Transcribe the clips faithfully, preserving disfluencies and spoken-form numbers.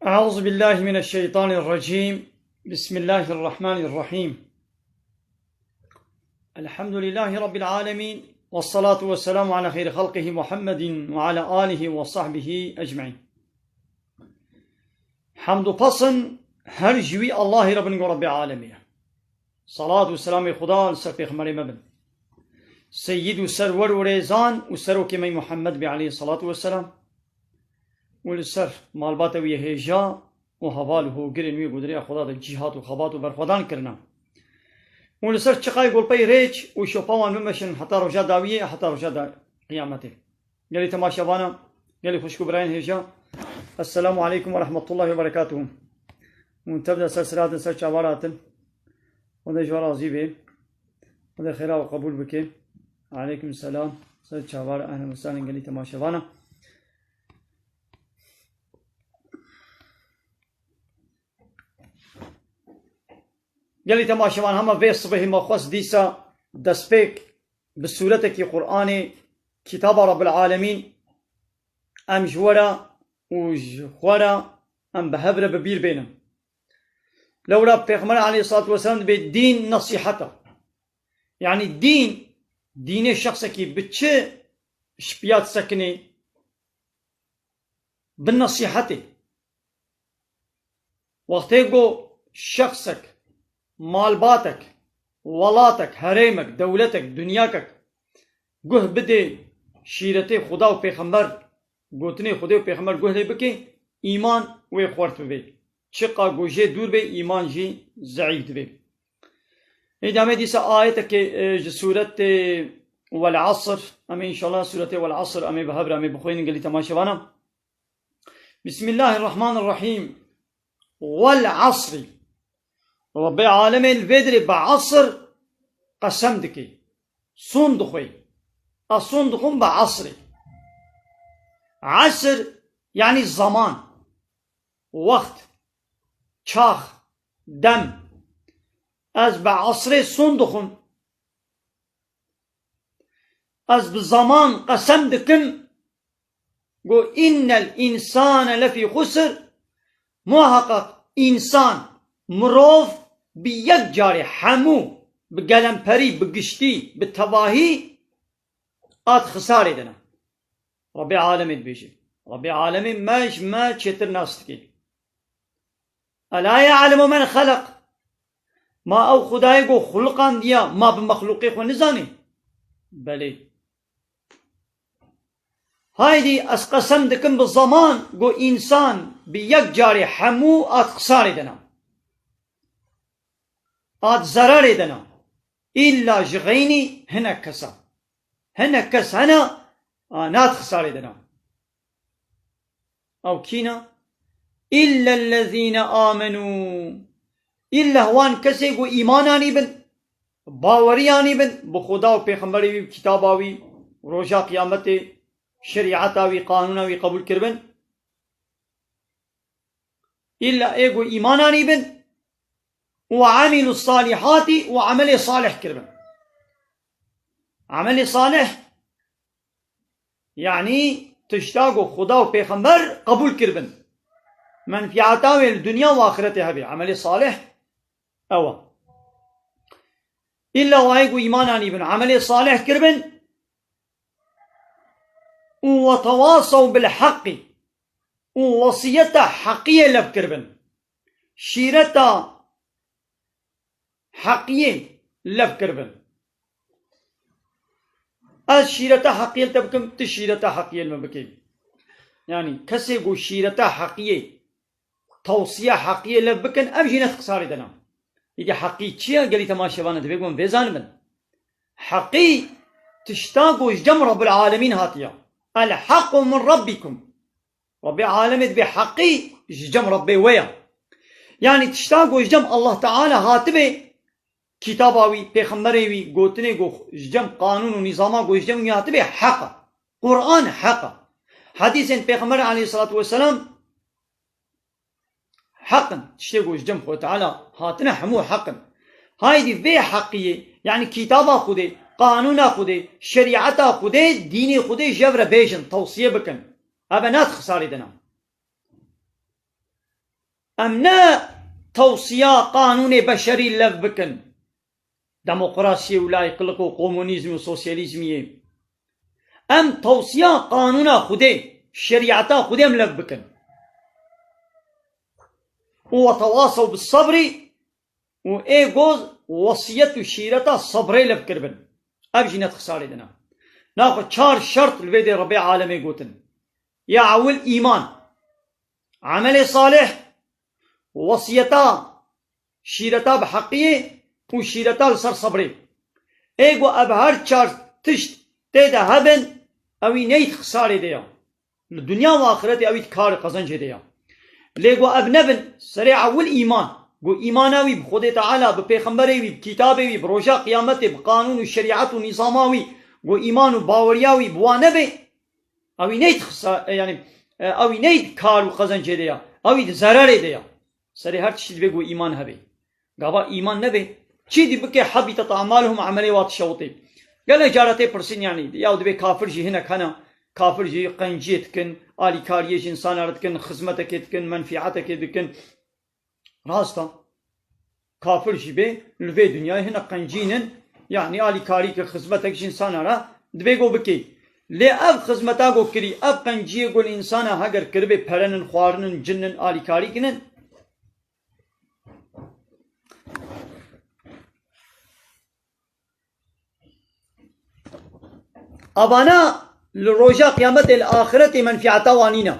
أعوذ بالله من الشيطان الرجيم. بسم الله الرحمن الرحيم. الحمد لله رب العالمين. والصلاة والسلام على خير خلقه محمد وعلى آله وصحبه أجمعين. Hemd û pesn her ji wî Allahê re bin ku Rebbê Alemê ye. Salat û selamê Xuda li ser pêxemberê me bin. Seyyid û serwer û rêzan û serokê me Muhammed bê aleyhî salatu vesselam. Û li ser malbata wî yê hêja û heval û hogirên wî ku di rêya Xuda de cîhat û xebat û berxwedan kirine. Û li ser çiqayê golpeyê rêç û şopa wan bimeşin heta roja dawiyê, heta roja da qiyametê. Gelî temaşevana, gelî xwişk û birayên hêja. Esselamu aleykum ve rahmetullahi ve berekatuhu. Hûn tev de ser sira hatin, ser çavar hatin. Xwedê ji we razî bê. Xwedê xêra we qebûl bike. Aleykum selam. Ser çavar, ehlen ve sehlen gelî temaşevana. Gelî temaşevan, hema vê sibehê me xwest dîsa destpêk bi sûretekî Qur'anê, kitaba Rabbil Alemîn, em ji we re û ji xwe re em bi hev re bi bîr bênin. Lewra Pêxember aleyhissalatu vesselam dibê dîn nesîhet e. Yanî dîn, dînê şexsekî bi çi şipiya disekinê? Bi nesîhetê. Wextê ku şexsek, malbatek, welatek, herêmek, dewletek, dinyakek guh bidê şîretê Xuda û Pêxember, gotinê Xwedê û Pêxember guh lê bike, îman wê xurt bibe. Çiqa ku jê dûr be, îman jî zeîf dibe. Êdî em ê dîsa ayetekê, e, ji sûretê Wel Asr, em ê înşallah sûretê Wel Asr em ê bi hev re em ê bixwînin gelî temaşevana. Bismillahirrahmanirrahîm. Wel asrî. Rebbê alemê li vê dirê bi esr qesem dike. Son dixwe. Ez son dixwim bi esrê. Esr, yanî zaman, wext, çax, dem. Ez bi esrê son dixwim. Ez bi zaman qesem dikim, got, "Innel însane lefî xusr", muheqeq însan, mirov bi yek carê hemû, bi gelemperî, bi giştî, bi tevahî hat xisarê de ne. Rebbê alemê dibêje. Rebbê alemê me ji me çêtir nas dike. Ela ya'lemu men xelaq. Ma ew Xwedayê ku xuliqandiya ma bi mexlûqê xwe nizanî? Belê. Haydî ez qesem dikim bi zaman ku însan bi yek carê hemû hat xisarê de ne. Hat zerarê de ne. Îlla ji xeynî hinek kesa. Hinek kes hene, a, nat xisarê de ne. Ew kî ne? Îllellezîne amenû. Îlla wan kesê ku îman anîbin, bawerî anîbin, bi Xuda û Pêxemberê wî, bi kitaba wî, roja qiyametê, şerîeta wî, qanûna wî qebûl kiribin. Îlla ê ku îman anîbin û amîlu salîhatî û emelê salih kiribin. Emelê salih, yanî tişta ku Xuda û Pêxember qebûl kiribin. Menfîeta wê li dinya û axretê hebe. Emelê salih ew e. Îlla wayê ku îman anîbin, emelê salih kiribin û wetewasaw bil heqî û wesiyeta heqiyê lev kiribin. Şîreta heqiyê lev kiribin. Ez şîreta heqiyê li te bikim, tu şîreta heqiyê li min bikî. Yanî kesê ku şîreta heqiyê, tewsiya heqiyê lev bikin, ev jî ne xisarê de ne. Îdî heqî çi ye? Gelî temaşevana divê ku em vê zanibin. Heqî tişta ku ji cem Rabbil Alemîn hatiye. El hequ min Rabbikum. Rebbê alemê dibê heqî ji cem Rebbê we ye. Yanî tişta ku ji cem Allah Teala hatibe, kitaba wî, pêxemberê wî, gotinê ku ji cem qanûn û nîzama ku ji cem wî hatibe heq e. Quran heq e. Hedîsên Pêxemberê aleyhissalatu vesselam heq in. Tiştê ku ji cem Xwedê Teala hatine hemû heq in. Haydî vê heqiyê, yanî kitaba Xwedê, qanûna Xwedê, şerîeta Xwedê, dînê Xwedê ji hev re bêjin, tewsiye bikin. Eve nat xisarê de ne. Em ne tewsiya qanûnê beşerî lev bikin. Demokrasiyê û layîqlik û komunîzm û sosyalîzmiyê. Em tewsiya qanûna Xwedê, şerîeta Xwedê em lev bikin. Û wetewasew bi sebrî û ê goz wesiyet û şîreta sebrê lev kiribin. Ev jî ne di xisarê de ne. Naxwe çar şert li vê dê Rebê alemê gotin. Ya ewil îman. Emelê salih, wesiyeta, şîreta bi heqiyê û şîreta li ser sebrê. Ê ku ev her çar tişt tê de hebin, ew î neyt xisarê de ya. Li dinya û axiretê ew î kar û qezencê de ya. Lê ku ev nebin, serê ewil îman. Ku îmana wî bi Xwedê Teala, bi pêxemberê wî, bi kitabê wî, bi roja qiyametê, bi qanûn û şerîet û nîzama wî, ku îman û baweriya wî bi wa nebe, ew î neyt xisa-, e, yanî, e, ew î neyt kar û qezencê de ya. Ew î di zererê de ya. Serê her tiştî divê ku îman hebe. Gava îman nebe, çi dî bike, habitat a'maluhum, emelê wa dişewitê. Gelek cara tê pirsîn, yanî, ya divê kafir jî hinek hene, kafir jî qenciyê dikin, alîkariyê ji insana re dikin, xizmetekê dikin, menfîetekê dikin. Rast e. Kafir jî bê, li vê dinyayê hinek qencînin, yanî alîkarî kir, xizmetek ji insana re divê ku bikê. Lê ev xizmeta ku kirî, ev qenciyê ku li insana heger kiribê, perinin, xwarinin, cinin, alîkarî kinin, Avana li roja qiyametê, li axiretê menfîeta wan nîne.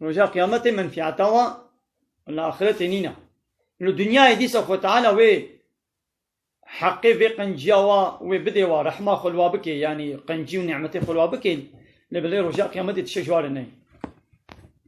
Roja qiyametê menfîeta wan li axiretê nîne. Li dinyayê dîsa Xwe Teala wê heqê vê qenciya wa wê bidê wa, rehma xwe li wa bikê, yanî qencî û nîmetê xwe li wa bikê, lê belê roja qiyametê tişe ji wa re neyê.